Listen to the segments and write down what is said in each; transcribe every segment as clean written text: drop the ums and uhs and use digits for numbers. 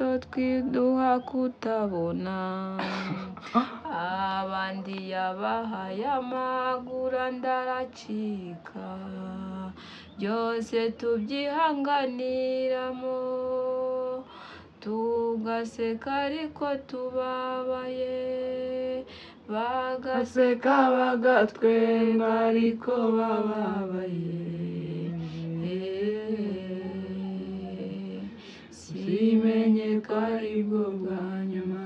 Amaso twiduha kutabona, abandi yabahaye amaguru ndaracika, byose tubyihanganiramo, tugaseka ariko tubabaye, bagaseka bagatwenga ariko bababaye. Simenye ko aribwo bwa nyuma,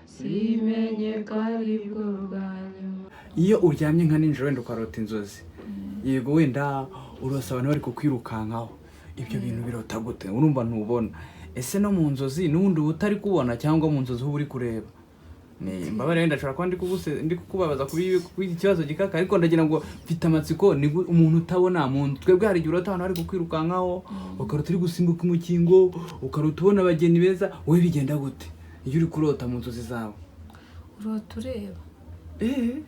simenye ko aribwo bwa nyuma. Iyo uryamye nka nijoro wenda ukarota inzozi, yego wenda urose abantu bari kukwirukankaho, ibyo bintu birota gute? Urumva ntubona. Ese no mu nzozi n'ubundi uba utari kubona, cyangwa mu nzozi uba uri kureba? Ni imbabare, wenda ashobora kuba ndi kukubabaza kuri iki kibazo gikaka, ariko ndagira ngo mfite amatsiko. Ni umuntu utabona mu nzu, twebwe hari igihe urota abantu bari kukwirukankaho, ukarota uri gusimbuka umukingo, ukarota ubona abageni beza. Wowe bigenda gute iyo uri kurota mu nzozi zawe? Urota ureba,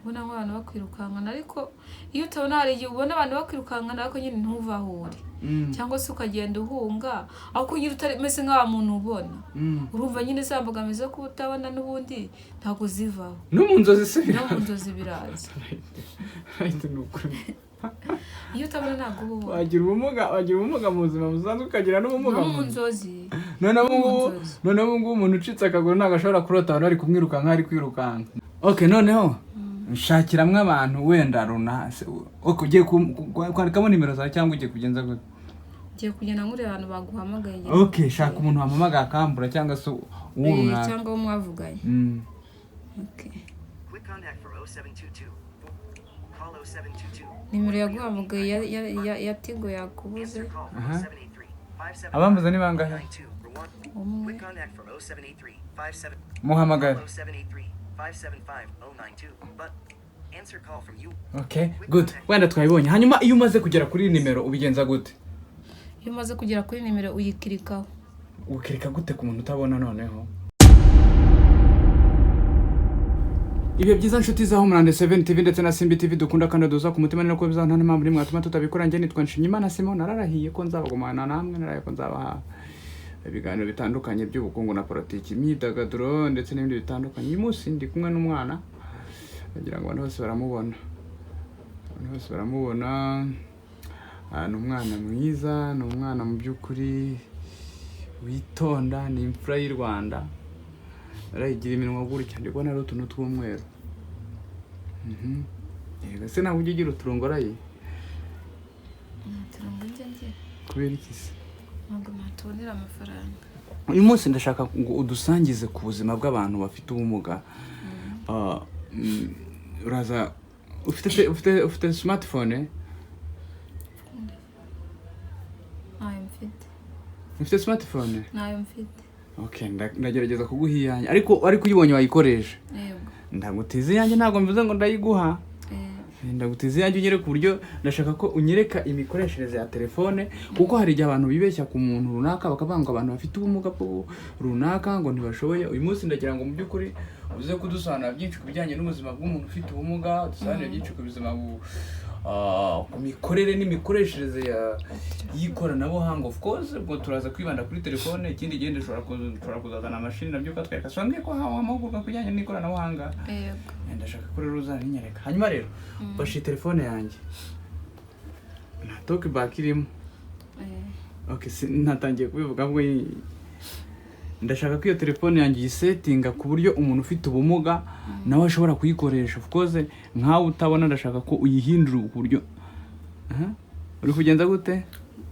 ubona nk'abantu bakwirukankana, ariko iyo utabona hari igihe ubona abantu bakwirukankana ariko nyine ntuve aho uri, cyangwa se ukagenda uhunga, ariko nyine utameze nk'awa muntu ubona. Urumva nyine za mbogamizi zo kuba utabona n'ubundi ntabwo zivaho. No mu nzozi se? No mu Biraza. nzozi biraza. Right, ni ukuri. Iyo utabona ntabwo uba ubona. Wagira ubumuga mu buzima busanzwe, ukagira n'ubumuga no mu mu nzozi. Noneho No mu ubu ngubu nzozi. Noneho ubu ngubu umuntu ucitse akaguru ntabwo ashobora kurota abantu bari kumwirukanka ari kwirukanka. Okay, noneho nshakiramwo abantu wenda runaka. Okay, ugiye kwandikamo nimero zawe cyangwa ugiye kugenza gute? Ngiye kugenda nkureba abantu baguhamagaye ngira Okay, shaka umuntu wampamagaye akambura, cyangwa se uwo runaka. Cyangwa uwo mwavuganye. Okay. Quick contact for 0722. Call 0722. Nimero yaguhamagaye ya Tigo yakubuze. Answer call from Aha. 0783 57 Abambuze ni bangahe? 92 Rwanda. Umwe. Quick contact from 0783 57 Muhamagare. 0783 575 092. But answer call from you. Okay, good, wenda twabibonye. Hanyuma iyo umaze kugera kuri iyi nimero ubigenza gute? Iyo umaze kugera kuri nimero uyikirikaho. Ukirika gute ku muntu utabona? Noneho ibihe byiza, nshuti za Homeland 7 TV ndetse na Simbi TV dukunda kandi duza ku mutima, ni ko bizana nta mpamvu nimwe mwatuma tutabikora. Njye nitwa Nshimiyimana Simon, nararahiye ko nzabagumana namwe, narahiye ko nzabaha ibiganiro bitandukanye by'ubukungu na politiki, imyidagaduro ndetse n'ibindi bitandukanye. Uyu munsi ndi kumwe n'umwana, ndagira ngo abantu bose baramubona, abantu bose baramubona. Ni umwana mwiza, ni umwana mu by'ukuri witonda, ni imfura y'u Rwanda. Arayigira iminwa gutya, ndi kubona ari utuntu tw'umweru. Yego se, ntabwo ujya ugira uturongo arayi? Turongo njye ngira? Kubera iki se? Ntabwo natubonera amafaranga. Uyu munsi ndashaka ngo udusangize ku buzima bw'abantu bafite ubumuga. Uraza ufite smartphone? Ntayo mfite. Ufite smartphone? Ntayo mfite. Okay, ndagerageza kuguha iyanjye, ariko uyibonye wayikoresha? Yego. Ndagutiza iyanjye, ntabwo mvuze ngo ndayiguha. Ndagutiza iyanjye unyereke uburyo, ndashaka ko unyereka imikoreshereze ya telefone, kuko hari igihe abantu bibeshya ku muntu runaka bakavuga ngo abantu bafite ubumuga bwo runaka ngo ntibashoboye. Uyu munsi ndagira ngo mu by'ukuri uze kudusobanurira byinshi ku bijyanye n'ubuzima bw'umuntu ufite ubumuga, dusobanurire byinshi ku buzima ku mikorere n'imikoreshereze y'ikoranabuhanga. Of course ubwo turaza kwibanda kuri telefone, ikindi gihe nshobora kuzazana amashini nabyo ukatwereka. So mbwiye ko hawe amahugurwa ku bijyanye n'ikoranabuhanga. Yego. Ndashaka ko rero uzabinyereka. Hanyuma rero fashe telefone yanjye, nta talkback irimo. Okay, natangiye kubivuga ahubwo ndashaka ko iyo telefone yanjye uyisetinga ku buryo umuntu ufite ubumuga nawe ashobora kuyikoresha. Of course nkawe utabona, ndashaka ko uyihindura ku buryo. Aha. Uri kugenza gute?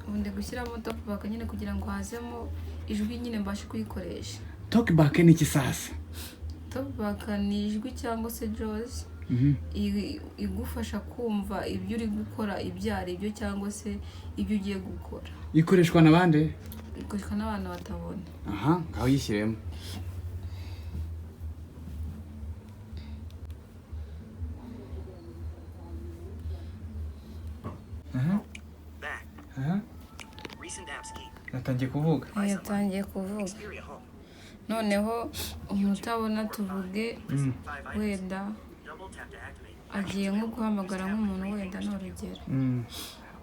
Ubu ndi gushyiramo talkback nyine kugira ngo hazemo ijwi nyine mbashe kuyikoresha. Talkback ni iki sasa? Talkback ni ijwi cyangwa se JAWS igufasha kumva ibyo uri gukora ibyo ari byo cyangwa se ibyo ugiye gukora. Ikoreshwa na bande? Ikoreshwa n'abantu batabona. Aha ngaho yishyiremo. Aha. Back. Aha. Recent apps key. Natangiye kuvuga. Yatangiye kuvuga. Xperia Home. Noneho umuntu utabona, tuvuge Five items. wenda Double tap to activate. agiye nko guhamagara nk'umuntu wenda, ni urugero.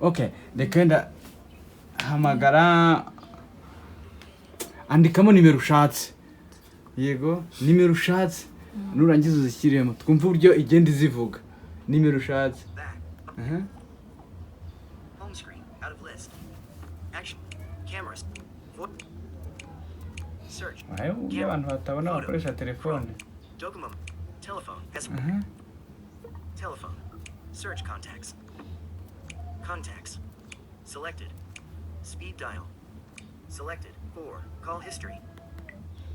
Okay, reka wenda hamagara. Andikamo nimero ushatse. Yego, nimero ushatse, nurangiza uzishyiremo, twumve uburyo igenda izivuga, nimero ushatse. Back. Aha. Home screen. Out of list. Action. Cameras. Search. Ayo, uburyo abantu batabona bakoresha telefone. Docomo. Telephone. S. Aha. Telephone. Search contacts. Contacts. Selected. Speed dial. Selected. 4. Call history.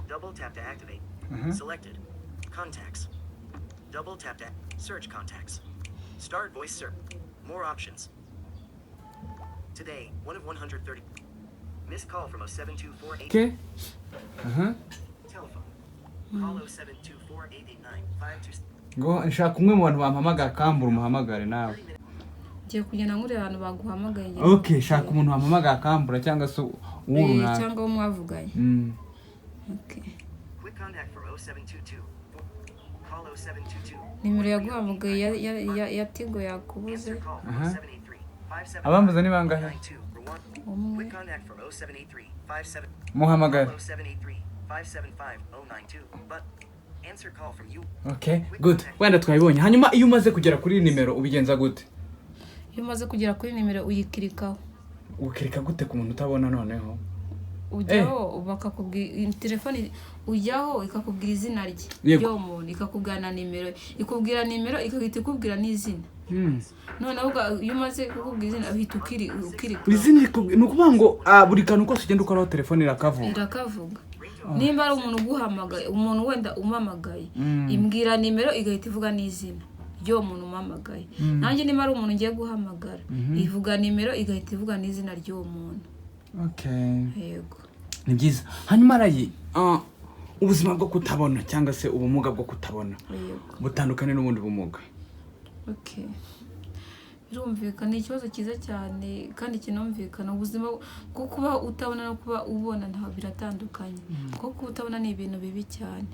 Double tap to activate. Selected. Contacts. Double tap to search contacts. Start voice search. More options. Today, 1 of 130. Missed call from 07248. Okay. Aha. Telephone. Call 072488952. Ngo nshaka umwe mu bantu bampamagara, kambura umuhamagare nawe. Ngiye kugenda nkureba abantu baguhamagaye, ngiye Okay, shaka umuntu wampamagara akambura, cyangwa se uwo runaka. Cyangwa uwo mwavuganye. Okay. Quick contact for 0722. Call 0722. Nimero yaguhamagaye ya Tigo yakubuze. Answer call from Aha. 0783 57 Abambuze ni bangahe? 92 Rwanda. Umwe. Quick contact from 0783 57 Muhamagare. 0783 575 092. But answer call from you. Okay, good, wenda twabibonye. Hanyuma iyo umaze kugera kuri iyi nimero ubigenza gute? Iyo umaze kugera kuri nimero uyikirikaho. Ukirika gute ku muntu utabona noneho? Ujyaho bakakubwira telefone, ujyaho ikakubwira izina rye ry'uwo muntu, ikakubwira na nimero, ikubwira nimero, igahita ikubwira n'izina. Noneho iyo umaze kukubwira izina uhita ukirika. Izina ni ukuvuga ngo buri kantu kose ugenda ukoraho telefone irakavuga. Irakavuga. Nimba ari umuntu uguhamagaye, umuntu wenda umamagaye, imbwira nimero igahita ivuga n'izina ry'uwo muntu umamagaye. Nanjye niba ari umuntu ngiye guhamagara, ivuga nimero igahita ivuga n'izina ry'uwo muntu. Okay. Yego. Ni byiza. Hanyuma Rayi, ubuzima bwo kutabona cyangwa se ubumuga bwo kutabona butandukanye n'ubundi bumuga? Okay. Birumvikana, ni ikibazo cyiza cyane kandi kinumvikana. Ubuzima bwo kuba utabona no kuba ubona ntabwo biratandukanye, kuko kuba utabona ni ibintu bibi cyane.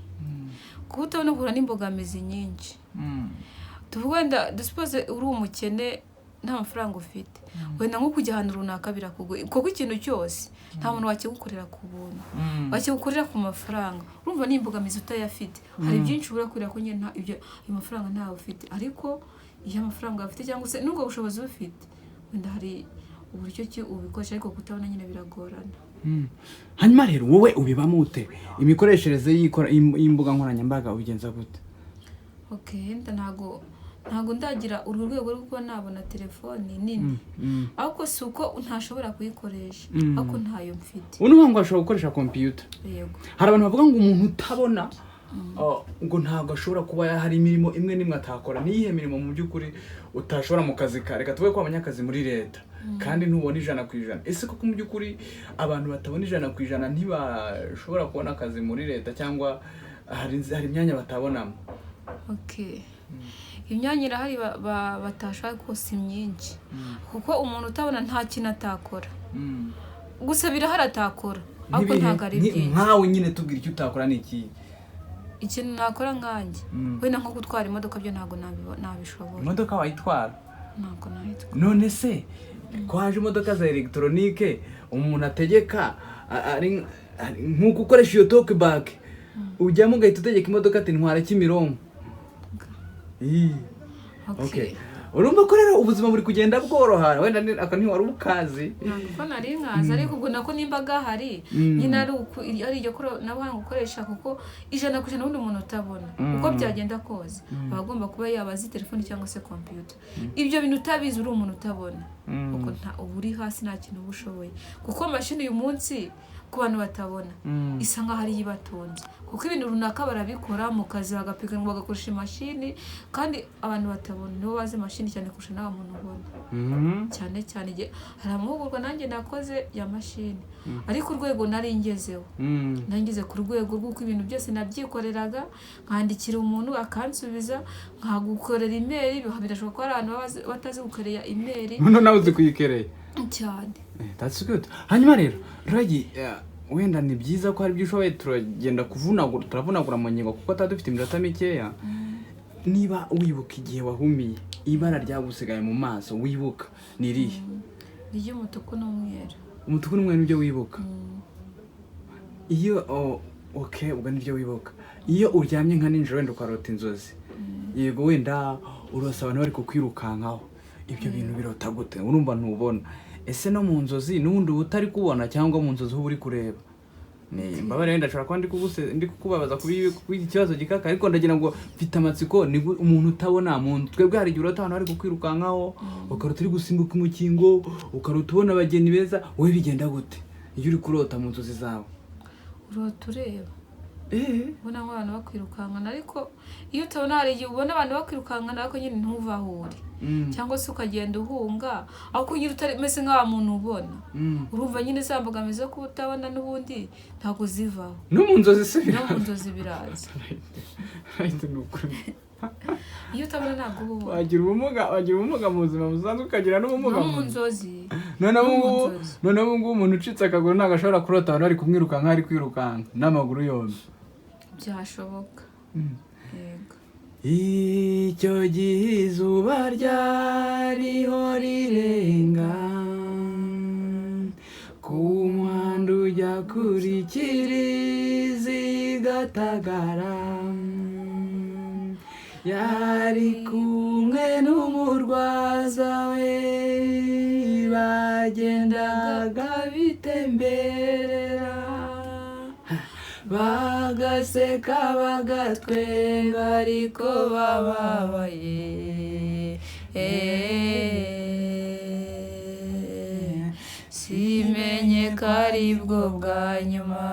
Kuba utabona uhura n'imbogamizi nyinshi. Tuvuge wenda, dusuppose uri umukene, nta mafaranga ufite, wenda nko kujya ahantu runaka birakugoye, kuko ikintu cyose nta muntu wakigukorera ku buntu, wakigukorera ku mafaranga. Urumva ni imbogamizi utayafite. Hari byinshi ubura kubera ko nyine nta ibyo ayo mafaranga ntawe ufite. Ariko iyo amafaranga ufite cyangwa se n'ubwo bushobozi ufite, wenda hari uburyo ki ubikoresha, ariko kutabona nyine biragorana. Hanyuma rero wowe ubibamo ute? Imikoreshereze y'imbuga nkoranyambaga ubigenza gute? Okay, wenda ntago ndagira urwo rwego rwo kuba nabona telefoni nini, ariko si uko ntashobora kuyikoresha, ariko ntayo mfite. Ubu ni ngo ashobora gukoresha kompiyuta? Yego. Hari abantu bavuga ngo umuntu utabona ngo ntabwo ashobora kuba hari imirimo imwe n'imwe atakora. Ni iyihe mirimo mu by'ukuri utashobora mu kazi ka, reka tuvuge ko abanyakazi muri leta, kandi ntubona 100%? Ese koko mu by'ukuri abantu batabona 100% ntibashobora kubona akazi muri leta, cyangwa hari imyanya batabonamo? Okay, imyanya irahari batashaka, ko si myinshi, kuko umuntu utabona nta kintu atakora. Gusa birahari atakora, ariko Nk'ibihe? ntabwo ari byinshi. Nkawe nyine tubwira icyo utakora ni ikihe? Ikintu nakora nkanjye, wenda nko gutwara imodoka byo ntabwo nabishobora. Imodoka wayitwara? Ntabwo nayitwara. None se ko haje imodoka za elegitoronike umuntu ategeka, ari nk'uko ukoresha iyo TalkBack, ujyamo ugahita utegeka imodoka ati ntwara Kimironko. Ii. Okay. Okay. Urumva ko rero ubuzima buri kugenda bworoha. Wenda aka ntiwari ubukazi. Ntabwo ko nari nkazi, ariko ubwo nako nimba gahari nyine ari iryo koranabuhanga ukoresha, kuko 100% ubundi umuntu utabona, uko byagenda kose aba agomba kuba yaba azi telefoni cyangwa se kompiyuta. Ibyo bintu utabizi uri umuntu utabona, kuko nta uba uri hasi, nta kintu uba ushoboye, kuko mashini uyu munsi ku bantu batabona isa nkaho ariyo ibatunze, kuko ibintu runaka barabikora mu kazi, bagapiganwa, bagakoresha imashini, kandi abantu batabona nibo bazi imashini cyane kurusha n'aba muntu ubona. Cyane cyane hari amahugurwa nanjye nakoze ya mashini, ariko urwego nari ngezeho, nari ngeze ku rwego rw'uko ibintu byose nabyikoreraga, nkandikira umuntu akansubiza, nkagukorera imeri. Birashoboka ko hari abantu baba batazi gukorera imeri. None nawe uzi kuyikereye? Cyane. That's good. Hanyuma rero Ragi, wenda ni byiza ko hari ibyo ushoboye, turagenda kuvunagura, turavunagura mu ngingo kuko tuba dufite iminota mikeya. Niba wibuka igihe wahumiye, ibara ryagusigaye mu maso wibuka ni irihe? Ni iry'umutuku n'umweru. Umutuku n'umweru nibyo wibuka? Iyo okay, ubwo nibyo wibuka. Iyo uryamye nka nijoro wenda ukarota inzozi, yego wenda urose abantu bari kukwirukankaho, ibyo bintu birota gute? Urumva ntubona. Ese no mu nzozi n'ubundi uba utari kubona, cyangwa mu nzozi uba uri kureba? Ni mbabare, wenda nshobora kuba ndi kukubabaza kubi iki kibazo gikaka, ariko ndagira ngo mfite amatsiko. Ni umuntu utabona mu nzu, twebwe hari igihe urota abantu bari kukwirukankaho, ukarota uri gusimbuka umukingo, ukarota ubona abageni beza. Wowe bigenda gute iyo uri kurota mu nzozi zawe? Urota ureba, ubona nk'abantu bakwirukankana, ariko iyo utabona hari igihe ubona abantu bakwirukankana ariko nyine ntuve aho uri, cyangwa se ukagenda uhunga, ariko nyine utari umeze nk'awa muntu ubona. Urumva nyine za mbogamizi zo kuba utabona n'ubundi ntabwo zivaho. No mu nzozi se? No mu Biraza? nzozi biraza. Right, ni ukuri. Iyo utabona ntabwo uba ubona. Wagira ubumuga mu buzima busanzwe, ukagira n'ubumuga No mu mu nzozi. Noneho No mu ubu ngubu nzozi. Noneho ubu ngubu umuntu ucitse akaguru ntabwo ashobora kurota abantu bari kumwirukanka, ari kwirukanka n'amaguru yombi. Byashoboka, yego. Icyo gihe izuba ryariho rirenga ku muhanda ujya kuri Kirizi Gatagara, yari kumwe n'umurwaza we, bagendaga bitemberera, bagaseka, bagatwenga, ariko bababaye. Simenye ko aribwo bwa nyuma.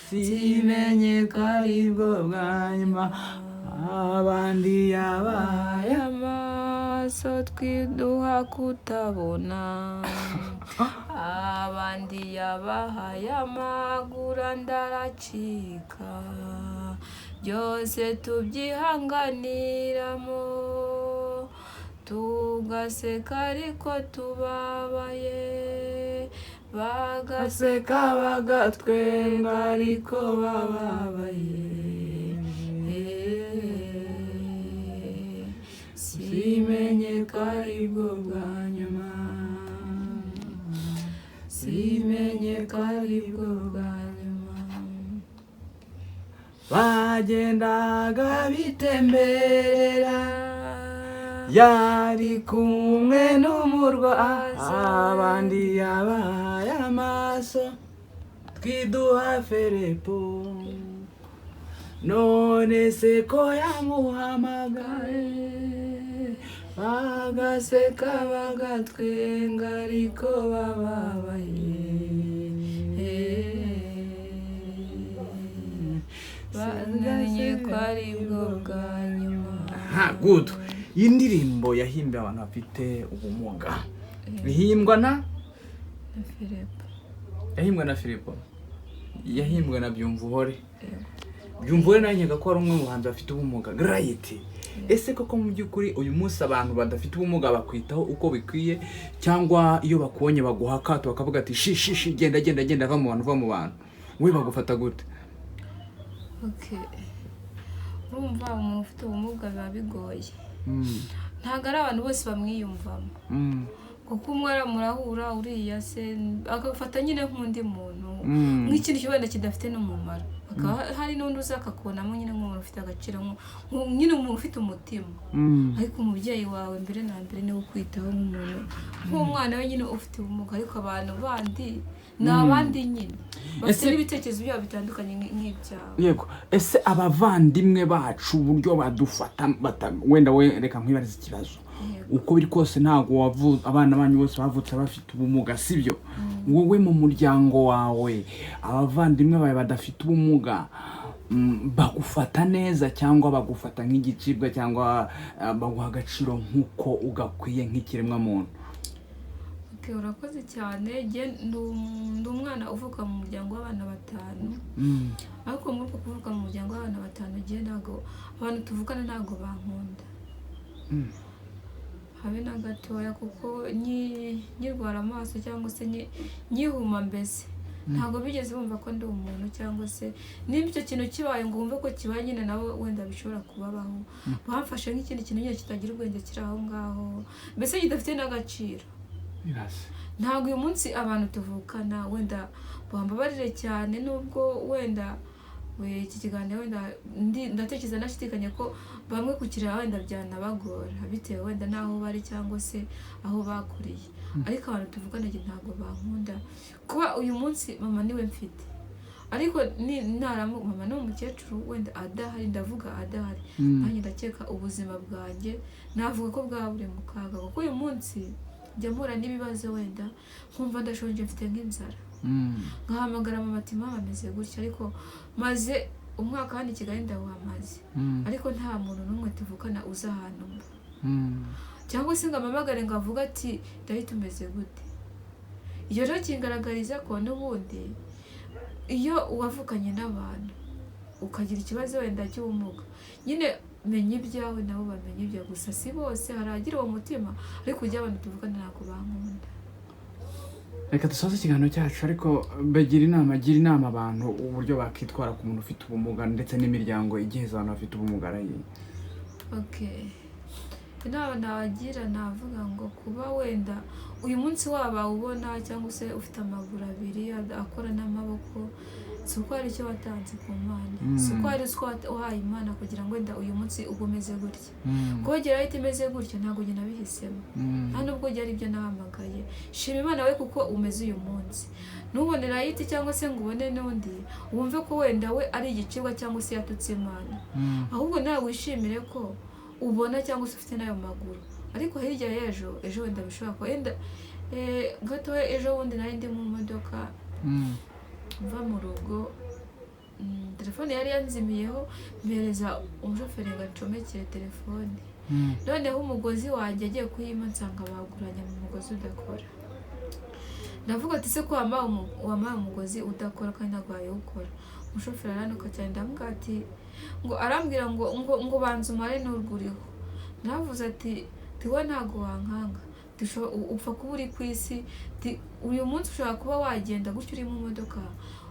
Simenye ko aribwo bwa nyuma. Abandi yabaye amaso twiduha kutabona, abandi yabahaye amaguru ndaracika, byose tubyihanganiramo, tugaseka ariko tubabaye, bagaseka, baseka, bagatwenga, ariko bababaye. Simenye Simenye ko aribwo bwa nyuma. Simenye ko aribwo bwa nyuma. Bagendaga bitemberera, yari kumwe n'umurwa, abandi yabahaye amaso twiduha ferepo, none se ko yamuhamagaye, bagaseka, bagatwenga, ariko bababaye, bamenye ko aribwo bwa nyuma. Ha, good. Iyi ndirimbo yahimbiwe abantu bafite ubumuga, ihimbwa na Na Philippe. Yahimbwe na Filipo, yahimbwe na Byumvuhore. Byumvuhore nawe nkeka ko ari umwe mu bahanzi bafite ubumuga. Right, ese koko mu by'ukuri uyu munsi abantu badafite ubumuga bakwitaho uko bikwiye, cyangwa iyo bakubonye baguha akato, bakavuga ati: "Shi shi shi, genda genda genda, va mu bantu, va mu bantu"? We bagufata gute? Okay. Urumva umuntu ufite ubumuga biba bigoye, ntabwo ari abantu bose bamwiyumvamo, kuko umwe murahura, uriya se akagufata nyine nk'undi muntu, nk'ikintu wenda kidafite n'umumaro. Hakaba hari n'undi uza akakubonamo nyine nk'umuntu ufite agaciro, nyine umuntu ufite umutima. Ariko umubyeyi wawe mbere na mbere niwe ukwitaho nk'umuntu, nk'umwana we nyine ufite ubumuga. Ariko abantu bandi ni abandi nyine bafite n'ibitekerezo byabo bitandukanye nk'ibyawe. Yego, ese abavandimwe bacu uburyo badufata wenda we reka nkwibarize ikibazo. Yego. Uko biri kose ntabwo abana banyu bose bavutse bafite ubumuga, sibyo? Wowe mu muryango wawe, abavandimwe bawe badafite ubumuga bagufata neza, cyangwa bagufata nk'igicibwa, cyangwa baguha agaciro nk'uko ugakwiye nk'ikiremwamuntu? Okay, urakoze cyane. Njye ndi umwana uvuka mu muryango w'abana batanu, ariko muri uko kuvuka mu muryango w'abana batanu, njye ntabwo abantu tuvukana ntabwo bankunda habe na gatoya, kuko nkirwara amaso cyangwa se nkihuma, mbese ntabwo bigeze bumva ko ndi umuntu, cyangwa se nimba icyo kintu kibaye ngo wumve ko kibaye nyine nabo wenda bishobora kubabaho. Bamfashe nk'ikindi kintu nyine kitagira ubwenge, kiri aho ngaho, mbese kidafite n'agaciro. Ibaze. Ntabwo uyu munsi abantu tuvukana wenda bambabarire cyane, nubwo wenda iki kiganiro wenda ndatekereza nashidikanya ko bamwe kukireba wenda byanabagora bitewe wenda n'aho bari cyangwa se aho bakuriye, ariko abantu tuvukana njye ntabwo bankunda. Kuba uyu munsi mama niwe mfite, ariko naramu mama ni umukecuru wenda adahari, ndavuga adahari, nanjye ndakeka ubuzima bwanjye navuga ko bwaba buri mu kaga, kuko uyu munsi njya mpura n'ibibazo wenda nkumva ndashonje mfite nk'inzara, nkahamagara mama ati mama ameze gutya, ariko maze umwaka hano i Kigali ndawamaze, ariko nta muntu n'umwe tuvukana uza ahantu mba, cyangwa se ngo amamagare ngo avuge ati ndahita umeze gute. Iyo rero kingaragariza ko n'ubundi iyo wavukanye n'abantu ukagira ikibazo wenda cy'ubumuga, nyine menya ibyawe nabo bamenya ibyawe, gusa si bose hari abagira uwo mutima, ariko ujya abantu tuvugana ntabwo bankunda. Reka dusoze ikiganiro cyacu, ariko bagira inama, gira inama abantu uburyo bakitwara ku muntu ufite ubumuga ndetse n'imiryango igiheza abantu bafite ubumuga. Okay, inama nabagira navuga ngo kuba wenda uyu munsi waba ubona cyangwa se ufite amaguru abiri akora n'amaboko, si uko hari icyo watanze ku Mana, si uko hari icyo wahaye Imana kugira ngo wenda uyu munsi ube umeze gutya. Kuba ahita imeze gutya ntabwo njye nabihisemo, nta nubwo ari ibyo nahamagaye. Shima Imana we kuko umeze uyu munsi, ntubone rayiti cyangwa se ngo ubone n'undi wumve ko wenda we ari igicibwa cyangwa se yatutse Imana, ahubwo nawe wishimire ko ubona cyangwa se ufite n'ayo maguru. Ariko hirya y'ejo ejo wenda bishobora kuba wenda gato ejo bundi nari ndi mu modoka mva mu rugo, telefone yari yanzimiyeho, mpereza umushoferi ngo acomekere telefone, noneho umugozi wanjye agiye kuyima nsanga baguranye mu mugozi udakora. Ndavuga ati se ko wampaye umugozi udakora kandi ntabwo wayawukora. Umushoferi aranuka cyane, ndamubwira ati ngo arambwira ngo ngo ngo banza umare n'urwuriho. Navuze ati tiwe ntabwo wankanga, upfa kuba uri ku isi, uyu munsi ushobora kuba wagenda gutyo uri mu modoka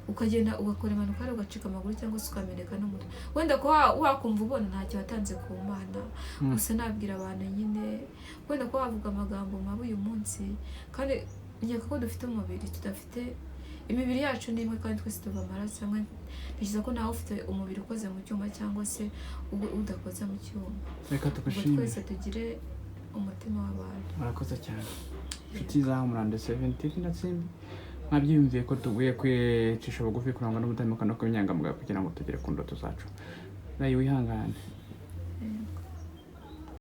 ukagenda ugakora impanuka ugacika amaguru cyangwa se ukameneka n'umutwe, wenda kuba wakumva ubona ntacyo watanze ku Mana. Gusa nabwira abantu nyine wenda kuba wavuga amagambo mabi uyu munsi, kandi nkeka ko dufite umubiri, tudafite imibiri yacu ni imwe kandi twese tuva amaraso amwe. Ntekereza ko nawe ufite umubiri ukoze mu cyuma cyangwa se udakoze mu cyuma. Reka tugushimire, twese tugire umutima w'abantu. Murakoze cyane inshuti za Homeland 7 TV na Simbi, mwabyiyumviye ko tuguye kwicisha bugufi, kurangwa n'ubudahemuka no kuba inyangamugayo kugira ngo tugere ku ndoto zacu. Nawe wihangane.